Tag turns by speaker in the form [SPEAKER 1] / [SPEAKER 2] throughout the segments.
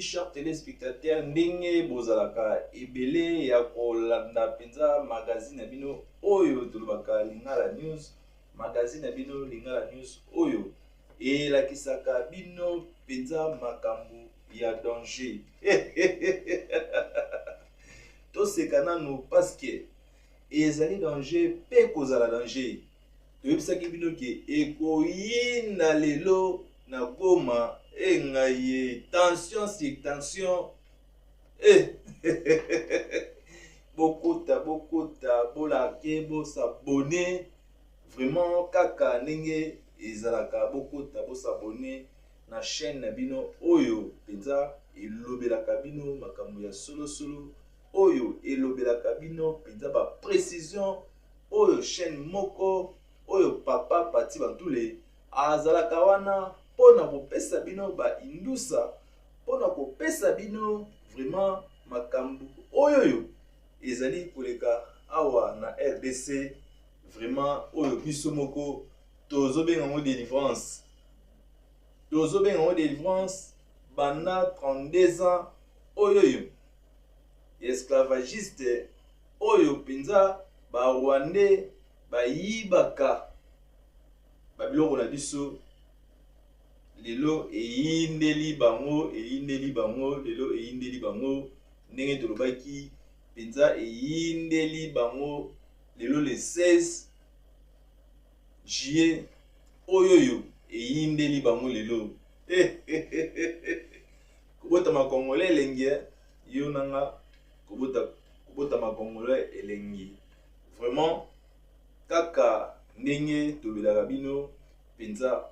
[SPEAKER 1] Chers téléspectateurs, ndenge bozalaka ebele ya kolanda mpenza magazine na bino oyo tolobaka Lingala News, magazine na bino Lingala News oyo elakisaka bino mpenza makambo ya danger. Toseka nanu parce que ezali danger mpe kozala danger. Toyebisaki bino ke ekoyinda lelo na Goma. E ngai ye, tension sur tension. E bokota, bokota, bolake, bosabone vraiment kaka ndenge ezalaka. Bokota, bosabone na chaîne na bino oyo mpenza elobelaka bino makambo ya solosolo, oyo elobelaka bino mpenza ba précision, oyo chaîne moko oyo papa Pati Bantule azalaka wana mpona kopesa bino ba indusa, mpona kopesa bino vraiment makambo oyo oyo ezali koleka awa na RDC, vraiment oyo biso moko tozobenga yango délivrance. Tozobenga yango délivrance banda 32 ans oyo oyo esclavagiste, oyo mpenza Barwandais bayibaka babiloko na biso. Lelo eyindeli bango, eyindeli bango lelo, eyindeli bango ndenge tolobaki mpenza, eyindeli bango lelo le 16 juillet oyo oyo eyindeli bango lelo. Kobotama Congolais elengi, yo nanga kobotama Congolais elengi vraiment, kaka ndenge tolobelaka bino mpenza.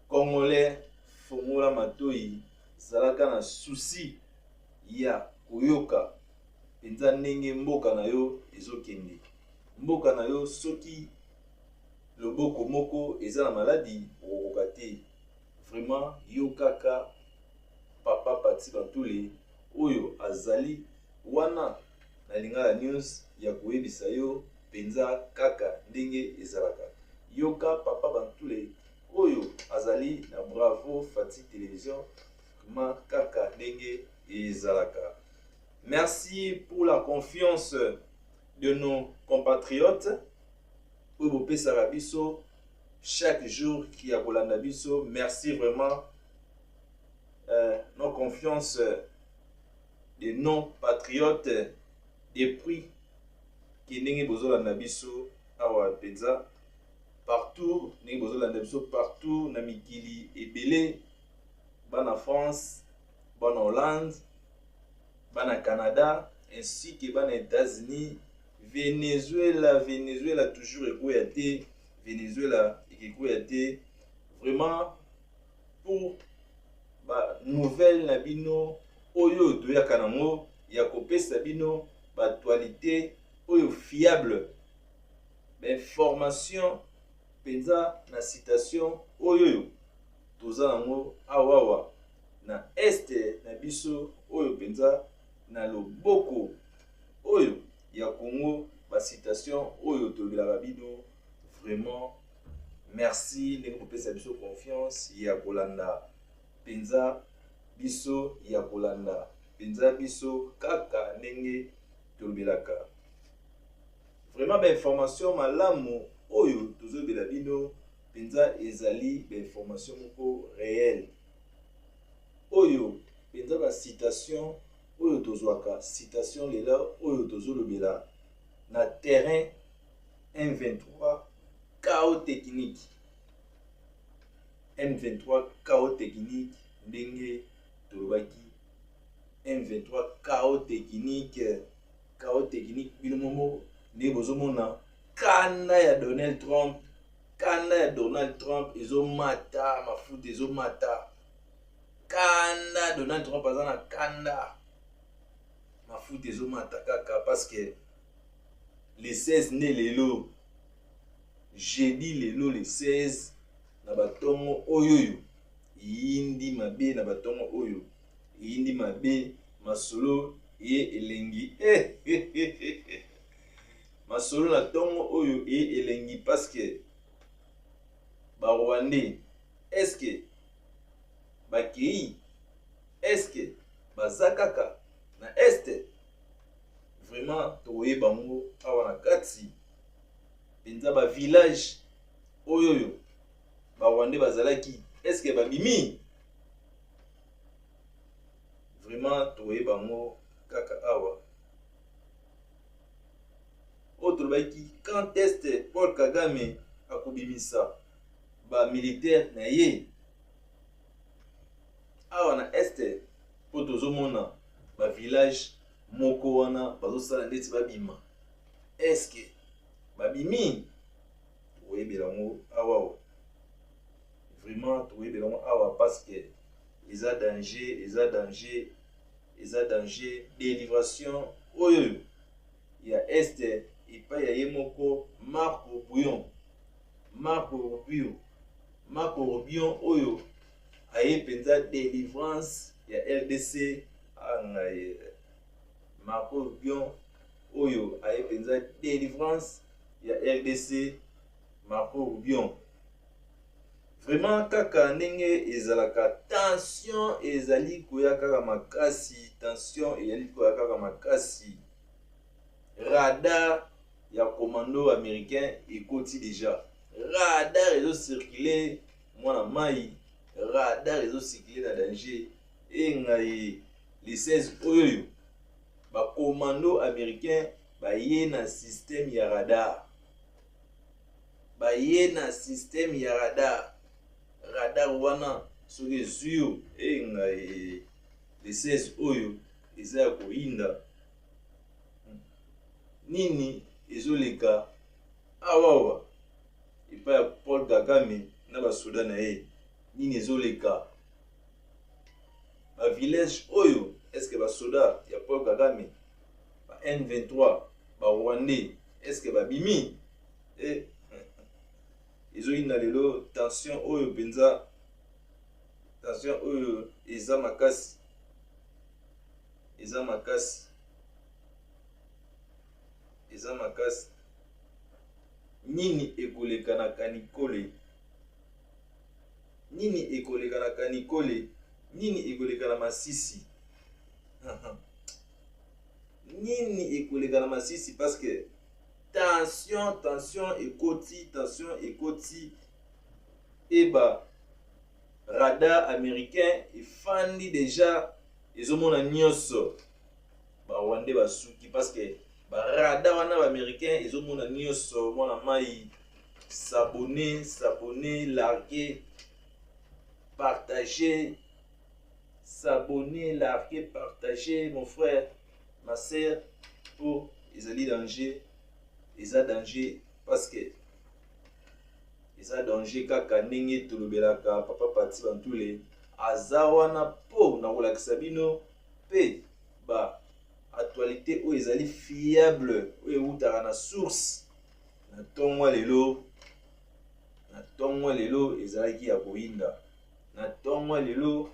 [SPEAKER 1] Congolais, fongola matoi, zalaka na souci ya koyoka mpenza ndenge mboka na yo ezokende. Mboka na yo, soki loboko moko eza na maladi, okokoka te vraiment. Yo kaka papa Pati Bantule oyo azali wana na Lingala News ya koyebisa yo mpenza kaka ndenge ezalaka. Yoka papa Bantule oyo azali na Bravo Fati Télévision, ma kaka ndenge ezalaka. Merci pour la confiance de nos compatriotes oyo bopesaka biso chaque jour ya kolanda biso. Merci vraiment, nos confiance de nos patriotes depuis ke ndenge bozolanda biso awa mpenza partout, ndenge bozolanda biso partout na mikili ebele, bana France, bana Hollande, bana Canada ainsi que bana États-Unis, Venezuela. Venezuela toujours ekoya te, Venezuela ekoya te vraiment. Pour banouvelle na bino oyo toyaka nango ya kopesa bino baactualité oyo fiable, bainformation mpenza na citation oyo oyo toza nango awawa na este na biso, oyo mpenza na loboko oyo ya Congo, bacitation oyo tolobelaka bino vraiment. Merci ndenge kopesa biso confiance ya kolanda mpenza biso, ya kolanda mpenza biso kaka ndenge tolobelaka vraiment bainformation malamu oyo tozolobela bino mpenza. Ezali bainformation moko réel oyo mpenza bacitation oyo tozwaka, citation lelo oyo tozolobela na terrain M23 chaos technique, M23 chaos technique, ndenge tolobaki M23 chaos technique, chaos technique. Bino momo ndenge bozomona kanda ya Donald Trump, kanda ya Donald Trump ezomata, mafuta ezomata. Kanda Donald Trump aza na kanda, mafuta ezomata kaka parce que le 16 nde lelo jeudi, lelo le 16 na batongo oyo oyo eyindi mabe, na batongo oyo eyindi mabe, masolo ye elengi, masolo na ntongo oyo eye elengi parce que Barwandais, est-ce bakei? Est-ce baza kaka na Est? Vraiment tokoyeba yango awa na kati mpenza ba village oyo oyo ba Rwandais bazalaki, est-ce que babimi? Vraiment tokoyeba yango kaka awa. Oyo tolobaki, quand est Paul Kagame akobimisa ba militaire na ye awa na Est? Mpo tozomona ba village moko wana bazosala ndeti babima, est-ce babimi? Tokoyebela yango awa, vraiment tokoyebela yango awa, parce que eza danger, eza danger, eza danger. Délivration oyo ya Est epai ya ye moko Marco Bouillon, Marco Rubio, Marco Rubio oyo aye mpenza délivrance ya RDC. Angai Marco Rubio oyo aye mpenza délivrance ya RDC, Marco Rubio. Vraiment kaka ndenge ezalaka, tension ezali koya kaka makasi, tension ezali koya kaka makasi. Radar ya commando américain ekoti déjà, radar ezocircule, mwana mai, radar ezocircule na danger. E ngai, le 16 oyo oyo bacommando américain baye na système ya radar, baye na système ya radar. Radar wana soki ezwi yo, e ngai, le 16 oyo eza ya koyinda. Nini ezoleka awawa epai ya Paul Kagame na basoda na ye? Nini ezoleka bavillage oyo? Est-ce basoda ya Paul Kagame, ba M23, barwandais, est-ce babimi? E ezoyinda lelo, tension oyo mpenza, tension oyo eza makasi, eza makasi, eza makasi. Nini ekoleka na Kanikole? Nini ekoleka na Kanikole? Nini ekoleka na Masisi? Nini ekoleka na Masisi? Parce que tension, tension ekoti, tension ekoti. Eba radar américain efandi déjà, ezomona nyonso. Barwandais basuki, parce que baradar wana baaméricain ezomona nyonso. Mwana mai, s'abonner, s'abonner, larguer, partager, s'abonner, larguer, partager, mon frère, ma sœur, po ezali danger, eza danger, parce que eza danger. Kaka ndenge tolobelaka, papa Pati Bantule aza wana mpo na kolakisa bino mpe ba actualité oyo ezali fiable, oyo ewutaka na source. Na ntongo lelo, na ntongo lelo ezalaki ya koyinda, na ntongo lelo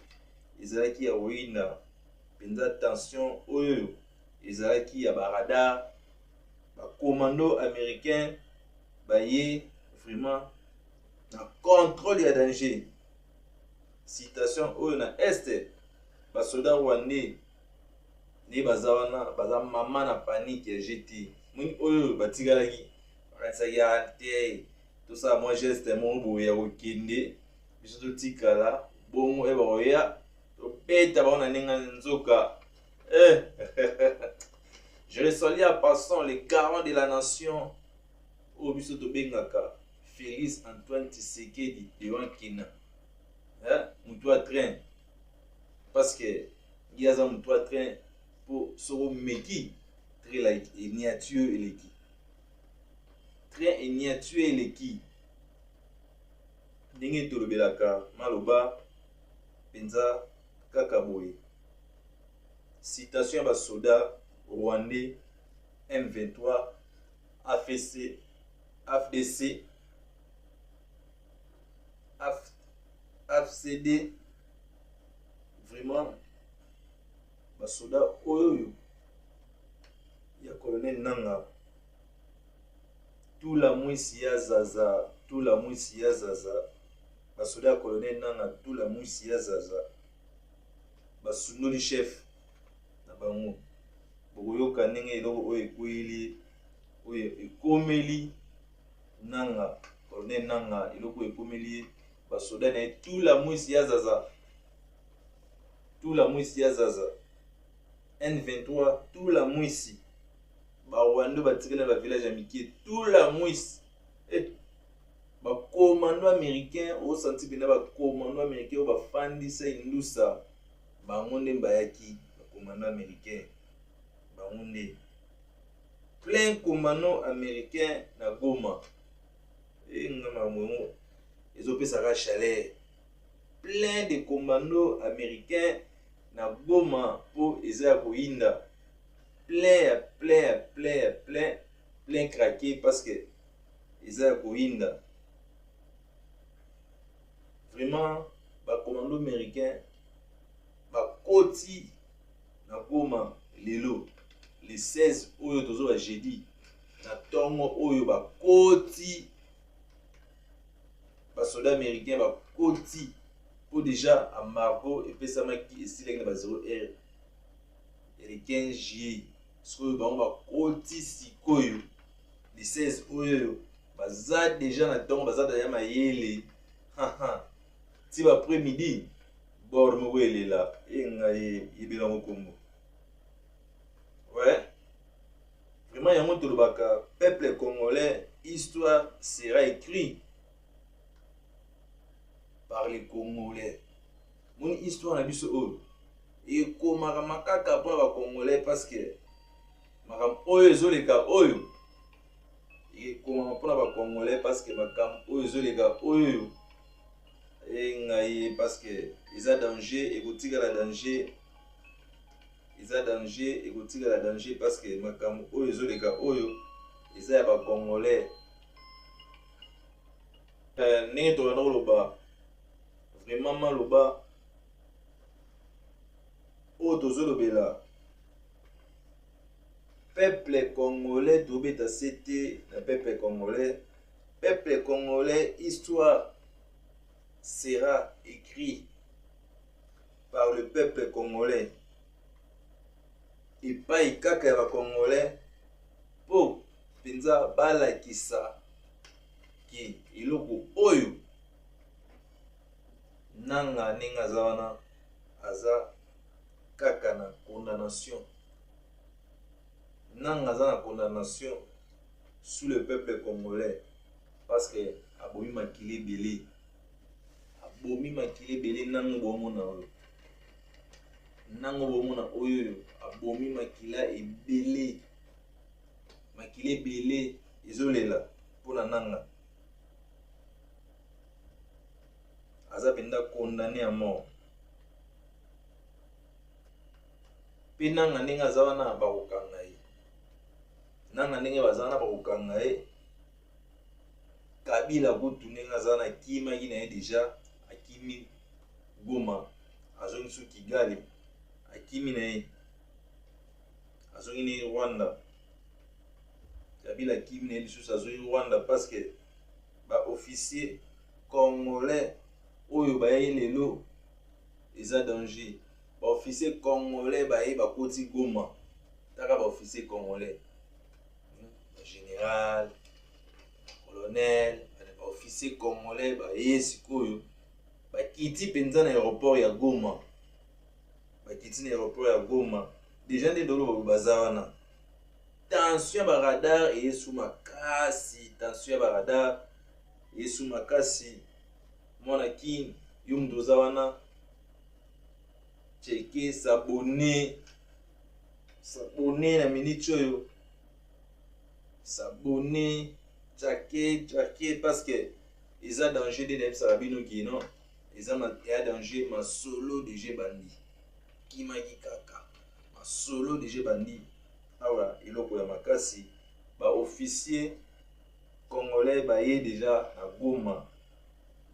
[SPEAKER 1] ezalaki ya koyinda mpenza. Tension oyo ezalaki ya baradar, bacommando américain baye vraiment na contrôle ya danger. Situation oyo na Est, basoda rwandais nde baza wana, baza mama na panique ya gt moni oyo batikalaki, bakanisaki ya te, tosala mwa geste moko boye ya kokende, biso totikala bongo, e bakoya tobeta bango na ndenge nzoka. Eh. Je resalue en passant le garant de la nation oyo biso tobengaka Félix Antoine Tshisekedi de Wankina, eh? Motu ya train, parce que ye aza motu ya train, mpo soko omeki train eniati yo, eleki, train eniati yo, eleki. Ndenge tolobelaka maloba mpenza kaka boye, citation ya basoda rwandais M23 AFC, AFDC, AFCD, vraiment basoda oyo ya colonel Nanga. Tula mwisi ya zaza, tula mwisi ya zaza, basoda ya colonel Nanga, tula mwisi ya zaza. Basundoli chef na bango. Bokoyoka ndenge eloko oyo ekweyeli, oyo ekomeli Nanga, colonel Nanga, eloko oyo ekomeli ye, basoda na ye tula mwisi ya zaza, tula mwisi ya zaza N23, tula mwisi ba Rwanda batikali na ba village ya mike, tula mwisi eh, ba commando américain osanti mpena ba commando américain oyo bafandisa indusa bango nde bayaki ba commando américain bango nde plein commando américain na Goma. Nga makambo yango ezopesaka chaleur, plein de commando américain na Goma mpo eza ya koyinda, plein ya plein ya plein ya plein plein craqué parce que eza ya koyinda. Vraiment ba commando américain bakoti na Goma lelo le 16 oyo tozoba jeudi na ntongo oyo, bakoti basoda américain bakoti mpo déjà embargo epesamaki, esilaki na ba 0 heure ya le 15 juillet. Sikoyo bango bakoti sikoyo le 16 oyo, baza déjà na ntongo, baza déjà mayele ti ba après midi bord moko elela e ngai yebelango kombo. Ouais, vraiment yango tolobaka, peuple congolais, histoire sera écrit par les Congolais. Moni histoire na biso oyo ekomaka makaka mpona bacongolais parce que makambo oyo ezoleka oyo ekomaka mpona bacongolais, parce que makambo oyo ezoleka oyo e ngai, parce que eza danger, ekotikala danger, eza danger, ekotikala danger parce que makambo oyo ezoleka oyo eza ya bacongolais. Ndenge tokanda koloba, vraiment maloba oyo tozolobela peuple congolais, tobeta sete na peuple congolais. Peuple congolais, histoire sera écrit par le peuple congolais, epai kaka ya bacongolais mpo mpenza balakisa ke eloko oyo Nanga ndenge aza wana aza kaka na condamnation. Nanga aza na condamnation sous le peuple congolais parce que abomi makili ebele, abomi makili ebele. Nango bomona oyo, nango bomona oyo oyo abomi makila ebele, makila ebele ezolela mpona Nanga. Aza mpenza condamné à mort. Mpe Nanga ndenge aza wana bakokanga ye, Nanga ndenge baza wana bakokanga ye. Kabila kutu ndenge aza wana akimaki na ye déjà, akimi Goma, azongi so Kigali, akimi na ye, azongi na ye Rwanda. Kabila akimi na ye lisusu, azongi Rwanda parce que baofficier congolais oyo bayei lelo eza danger. Baofficier congolais baye bakoti Goma, taka baofficier congolais, bagénéral, colonel, baofficier congolais baye sikoyo bakiti mpenza na aéroport ya Goma, bakiti na aéroport ya Goma déjà. Nde dolo baza wana, tension ya baradar eyesu makasi, tension ya baradar eyesu makasi. Mwana Kin, yo moto oza wana, cheke, s'abonner, s'abonner na minute oyo, s'abonner, chake chake parce que eza danger. Nde nayebisaka bino kino eza ya danger. Masolo déjà ebandi, kimaki kaka masolo déjà ebandi awa. Eloko ya makasi, baofficier congolais baye déjà na Goma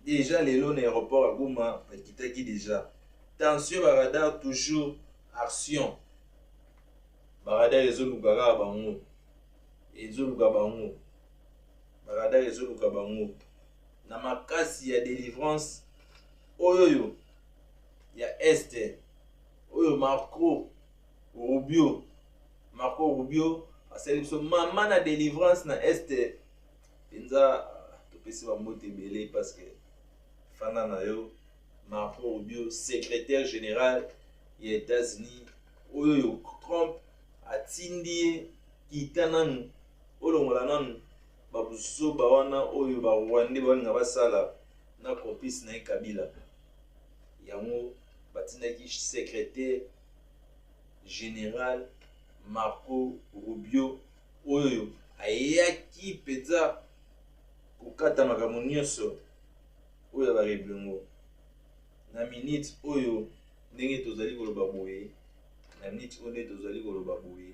[SPEAKER 1] déjà lelo na aéroport ya Goma bakitaki déjà. Tension, baradar toujours action, baradar ezoluka kaka bango, ezoluka bango, baradar ezoluka bango na makasi ya délivrance oyo oyo ya Est. Oyo Marco Rubio, Marco Rubio asali biso mama na delivrance na Est mpenza, topesi bambote ebele parce que fanda na yo Marco Rubio, secrétaire général ya États-Unis, oyo Trump atindi ye kita nanu olongola nanu babuzoba wana oyo ba Rwandais balinga basala na complice na ye Kabila. Yango batindaki secrétaire général Marco Rubio oyo ayaki mpenza kokata makambo nyonso oyo ya bareblengo. Na minute oyo ndenge tozali koloba boye, na minute oyo ndenge tozali koloba boye,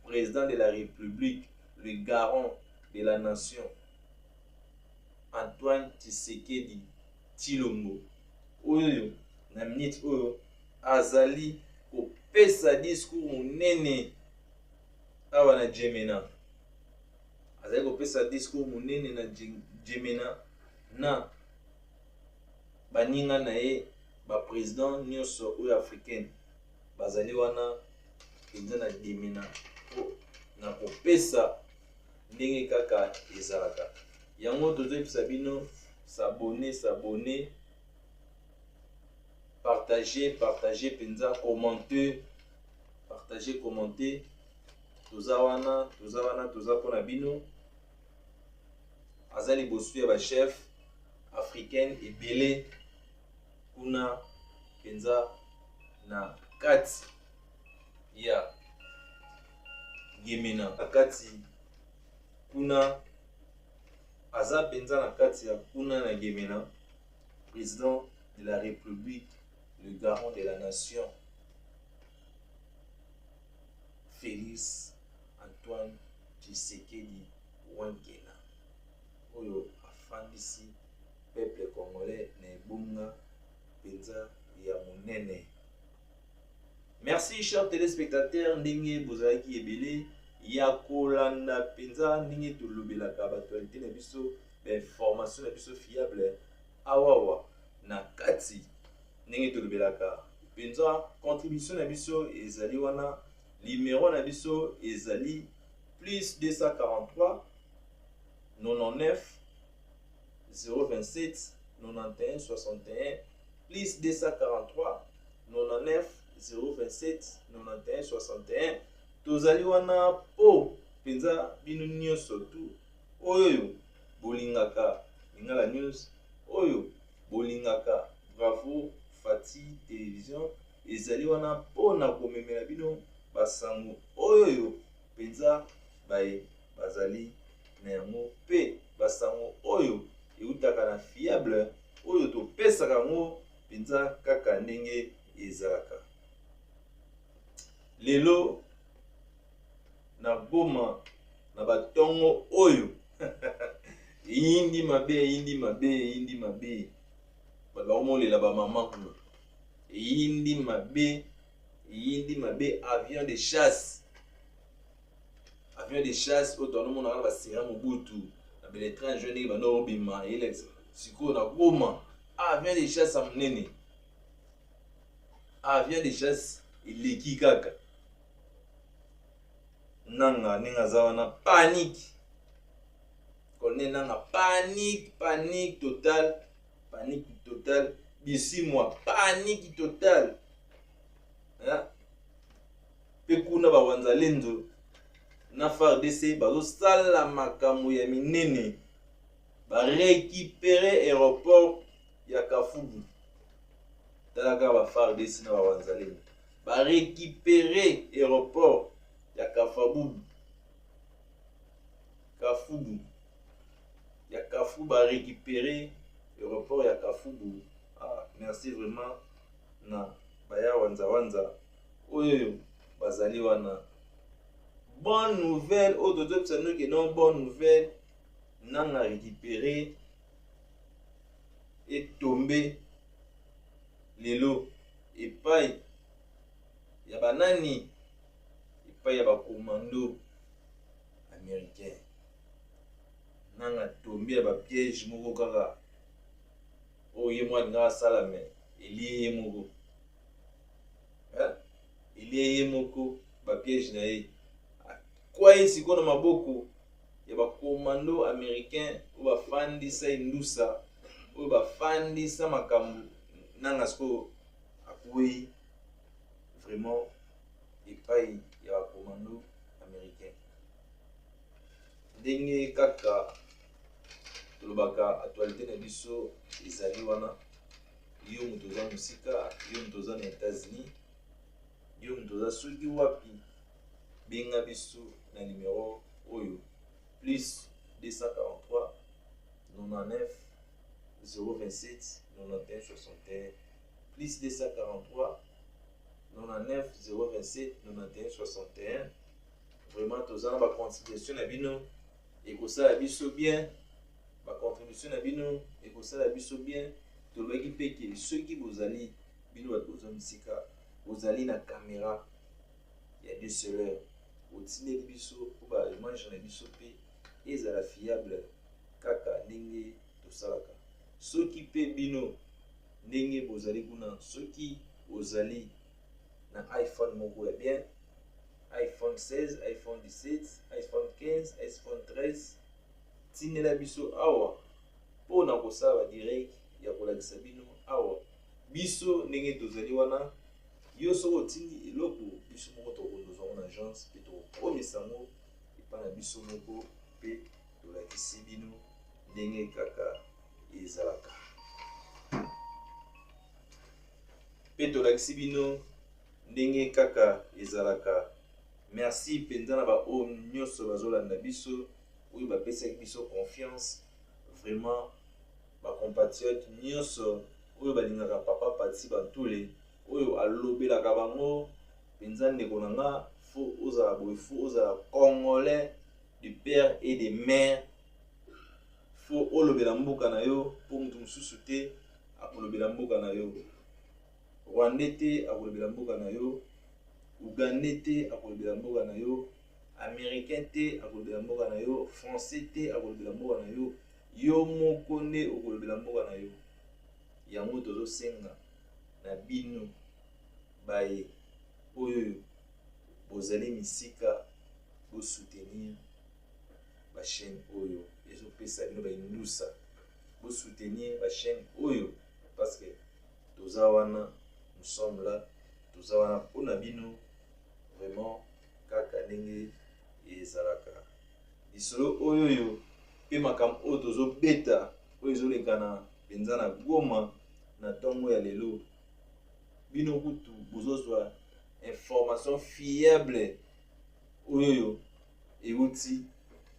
[SPEAKER 1] président de la République, le garant de la nation, Antoine Tshisekedi Tshilombo, oyo na minute oyo azali kopesa discours monene awa na Djemena. Azali kopesa discours monene na Djemena na baninga na ye ba président nyonso oyo africaine bazali wana mpenza na Djemena mpo na kopesa ndenge kaka ezalaka. Yango tozoyebisa bino, s'abonner, s'abonner, partager, partager mpenza, commenter, partager, commenter. Toza wana, toza wana, toza mpona bino. Aza liboso ya ba chef africaine ebele kuna mpenza na kati ya Gemena, na kati kuna aza mpenza na kati ya kuna na Gemena, président de la République, le garant de la nation, Félix Antoine Tshisekedi Wankena, oyo afandisi peuple congolais na ebonga mpenza ya monene. Merci chers téléspectateurs, ndenge bozalaki ebele ya kolanda mpenza ndenge tolobelaka baactualité na biso, bainformation na biso fiable awawa na kati ndenge tolobelaka mpenza. Contribution na biso ezali wana, numéro na biso ezali plus 243 99 027 91 61, plus 243 99 027 91 61. Tozali wana po mpenza bino nyonso tu oyo bolingaka Lingala News, oyo bolingaka Bravo Fati Télévision, ezali wana mpona komemela bino basango oyo mpenza baye bazali na yango, mpe basango oyo eutaka na fiable oyo topesaka yango mpenza kaka ndenge ezalaka. Lelo na Goma na batongo oyo eyindi mabe, eyindi mabe, eyindi mabe, bato bakomolela bamama kuna, eyindi mabe, eyindi mabe. Avion de chasse, avion de chasse oyo toanomonaka na basera Mobutu na bele 30 juin ndenge bando obima eyelakisa sikoyo na Goma, avion de chasse ya monene, avion de chasse eleki kaka. Nanga ndenge aza wana, panique, colonel Nanga, panique, panique totale, panique totale, Bisimwa, panique totale. Mpe kuna bawanzalenzo na FARDC bazosala makambo ya minene, barécupere aéroport ya Kafubu. Tala kaka ba FARDC na bawanzalenzo barécupere aéroport ya Kafabubu, Kafubu, ya Kafu, barécupere aéroport ya Kafubu. Ah, merci vraiment na baya wanza wanza oyo bazali wana. Bonne nouvelle oyo tozobisa noki non, bonne nouvelle, Nanga récupéré etombe lelo epai ya banani? Epai ya bacommando américain. Nanga tombe ya bapiège moko kaka oyo ye moko alingaka asala, me elie ye moko. Elie ye moko ba piège na ye. Akwai sikoyo na maboko ya ba commando américain oyo bafandisa indusa, oyo bafandisa makambo nanga. Sikoyo akwei vraiment epai ya ba commando américain. Ndenge kaka tolobaka, actualité na biso ezali wana. Yo moto oza mosika, yo moto oza na États-Unis, yo moto oza soki wapi, benga biso na numero oyo: +243 99 027 91 61, +243 99 027 91 61. Vraiment, toza na bacontribution na bino, ekosala biso bien. Bacontribution na bino ekosala biso bien. Tolobaki mpe ke soki bozali, bino bato bozwa misika, bozali na caméra ya DSLR, otindeli biso mpo baimage na biso mpe ezala fiable kaka ndenge tosalaka. Soki mpe bino ndenge bozali kuna, soki ozali na iPhone moko ya bien, iPhone 16, iPhone 17, iPhone 15, iPhone 13, tindela biso awa mpona kosala badirect ya kolakisa bino awa. Biso ndenge tozali wana, yo soki otindi eloko, biso moko tokondozwa yango na agence mpe tokokomisa yango epai na biso moko mpe tolakisi bino ndenge kaka ezalaka mpe tolakisi bino ndenge kaka ezalaka. Merci mpenza na baoyo nyonso bazolanda biso, oyo bapesaki biso confiance. Vraiment, bacompatriote nyonso oyo balingaka papa Pati Bantule, oyo alobelaka bango mpenza, ndeko na nga, faut ozala boye, faut ozala Congolais de père et de mère, faut olobela mboka na yo, mpo moto mosusu te akolobela mboka na yo. Rwandais te akolobela mboka na yo, Ugandais te akolobela mboka na yo, Américain te akolobela mboka na yo, Français te akolobela mboka na yo. Yo moko nde okolobela mboka na yo. Yango tozosenga na bino baye oyo bozali misika, bosoutenir bachaîne oyo ezopesa bino baindusa, bosoutenir bachaîne oyo, parce que toza wana, nous sommes là, toza wana mpona bino. Vraiment, kaka ndenge ezalaka, lisolo oyo oyo mpe makambo oyo tozobeta, oyo ezolekana mpenza na Goma na ntongo ya lelo, bino kutu bozozwa information fiable oyo oyo euti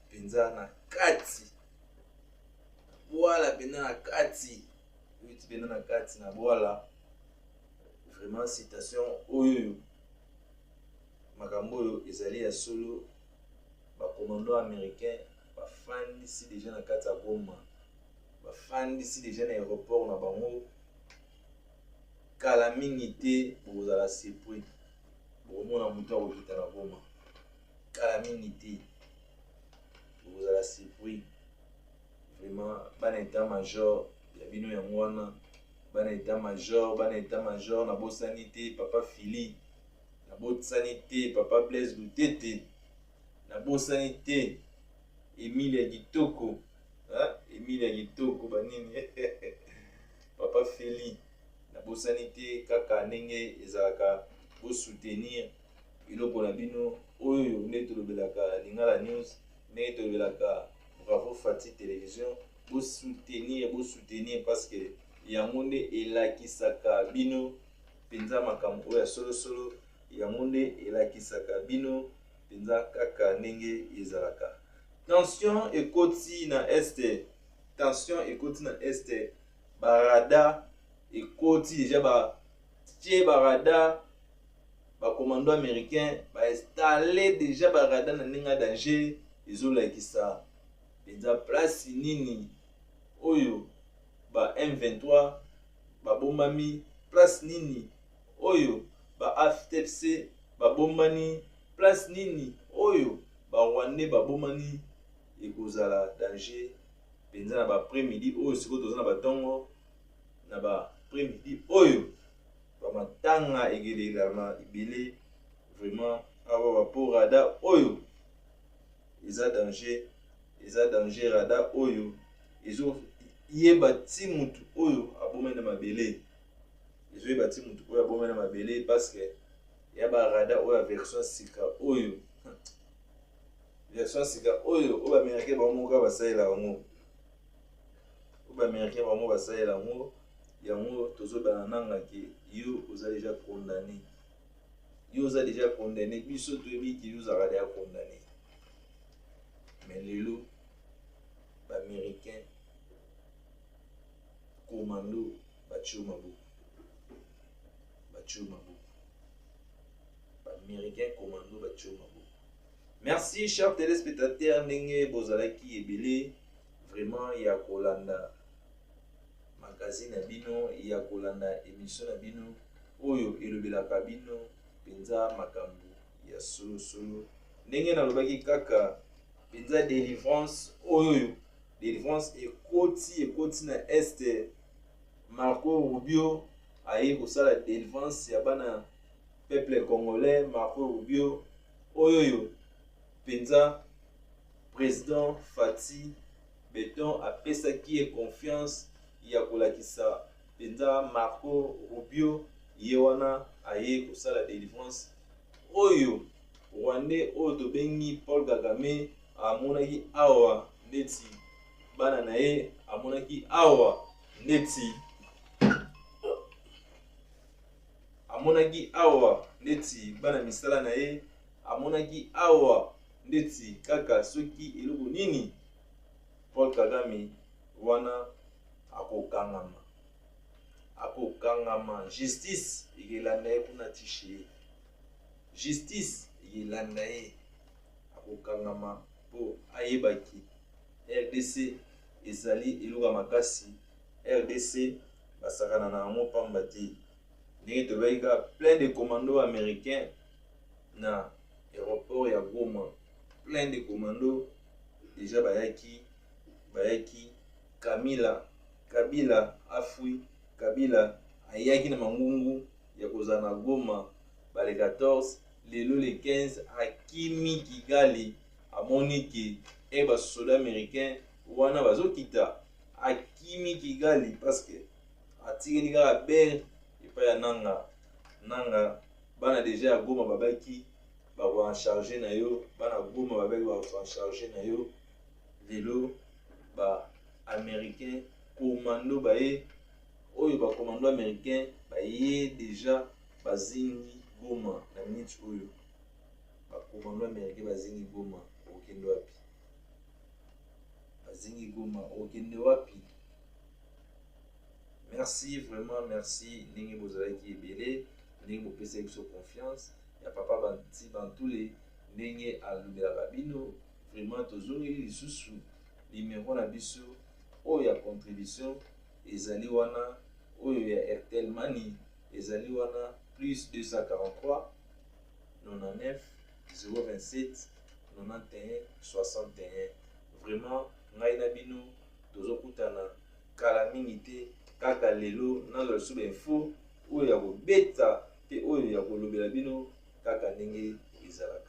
[SPEAKER 1] mpenza na kati bwala, mpenza na kati, euti mpenza na kati na bwala. Vraiment, citation oyo, makambo oyo ezali ya solo. Bacommando américain bafandisi déjà na kati ya Goma, bafandisi déjà na aéroport na bango. Kala mingi te, bokozala surpris, bokomona moto akokita na Goma. Kala mingi te, bokozala surpris. Vraiment, bana état major ya bino yango wana, bana état major, bana état major. Nabosani te papa Fili, nabosani te papa Blaise Lutete, nabosani te Emile ya kitoko, Emile ya kitoko, banini, papa Feli, nabosani te. Kaka ndenge ezalaka, bosoutenir eloko na bino oyo nde tolobelaka Lingala News, ndenge tolobelaka Bravo Fati Télévision. Bosoutenir, bosoutenir, parce que yango nde elakisaka bino mpenza makambo oyo ya solosolo. Yango nde elakisaka bino mpenza kaka ndenge ezalaka. Tension ekoti na Est, tension ekoti na Est. Baradar ekoti déjà, batie baradar, bacommando américain bainstalle déjà baradar na ndenge ya danger. Ezolakisa mpenza place nini oyo ba M23 babombami, place nini oyo ba AFDC babombani, place nini oyo barwandais babomani. Ekozala danger mpenza na baaprès midi oyo. Sikoyo toza na batongo, na baaprès midi oyo bamatanga ekelelama ebele. Vraiment awa po radar oyo eza danger, eza danger. Radar oyo ezoyeba ti mutu oyo abomai na mabele, ezoyeba ti mutu oyo abomai na mabele, parce que ya ba radar oyo ya version sika oyo, version sika oyo, oyo baaméricain bango moko basalela yango, oyo baaméricain bango basalela yango. Yango tozobana nanga ke yo oza déjà condamné, yo oza déjà condamné. Biso toyebi ke yo ozalaka déjà condamné, mais lelo baaméricain commando batie yo maboko, batie yo maboko. Baaméricain commando batie yo maboko. Merci, chers téléspectateurs, ndenge bozalaki ebele vraiment ya kolanda magazine na bino, ya kolanda émission na bino oyo elobelaka bino mpenza makambo ya solosolo. Ndenge nalobaki kaka mpenza, délivrance oyo, délivrance ekoti, ekoti na Est. Marco Rubio aye kosala délivrance ya bana peuple congolais. Marco Rubio oyo mpenza président Fatshi Béton apesaki ye confiance ya kolakisa mpenza. Marco Rubio ye wana aye kosala délivrance oyo. Rwandais oyo tobengi Paul Kagame amonaki awa ndeti bana na ye, amonaki awa ndeti, amonaki awa ndeti bana misala na ye, amonaki awa ndeti kaka soki eloko nini. Paul Kagame wana akokangama, akokangama. Justice ekelanda ye kuna tishe ye, justice ekelanda ye, akokangama mpo ayebaki RDC ezali eloko ya makasi. RDC basakana na yango pamba te. Ndenge tolobaki kaka, plein de commando américain na aéroport ya Goma, plein de commando déjà bayaki, bayaki. Kamila Kabila afui, Kabila ayaki na mangungu ya kozala na Goma ba le 14, lelo le 15 akimi Kigali. Amoni ke e basoda américain wana bazokita, akimi Kigali parce que atikeli kaka bere epai ya Nanga. Nanga, bana déjà ya Goma babaki bakoen charge na yo, bana Goma babaki bakoen charge na yo. Lelo ba américain commando baye oyo, bacommando américain baye déjà, bazingi Goma na minute oyo. Bacommando américain bazingi Goma, okende wapi? Bazingi Goma, okende wapi? Merci vraiment, merci ndenge bozalaki ebele, ndenge bopesaki biso confiance ya papa Banti Bantule, ndenge alobelaka bino. Vraiment tozongeli lisusu numero na biso oyo ya contribution ezali wana, oyo ya Airtel Money ezali wana: plus 243 99 027 91 61. Vraiment ngai na bino tozokutana kala mingi te. Kaka lelo nazwa lisusu bainfo oyo ya kobeta mpe oyo ya kolobela bino kaka ndenge ezalaka.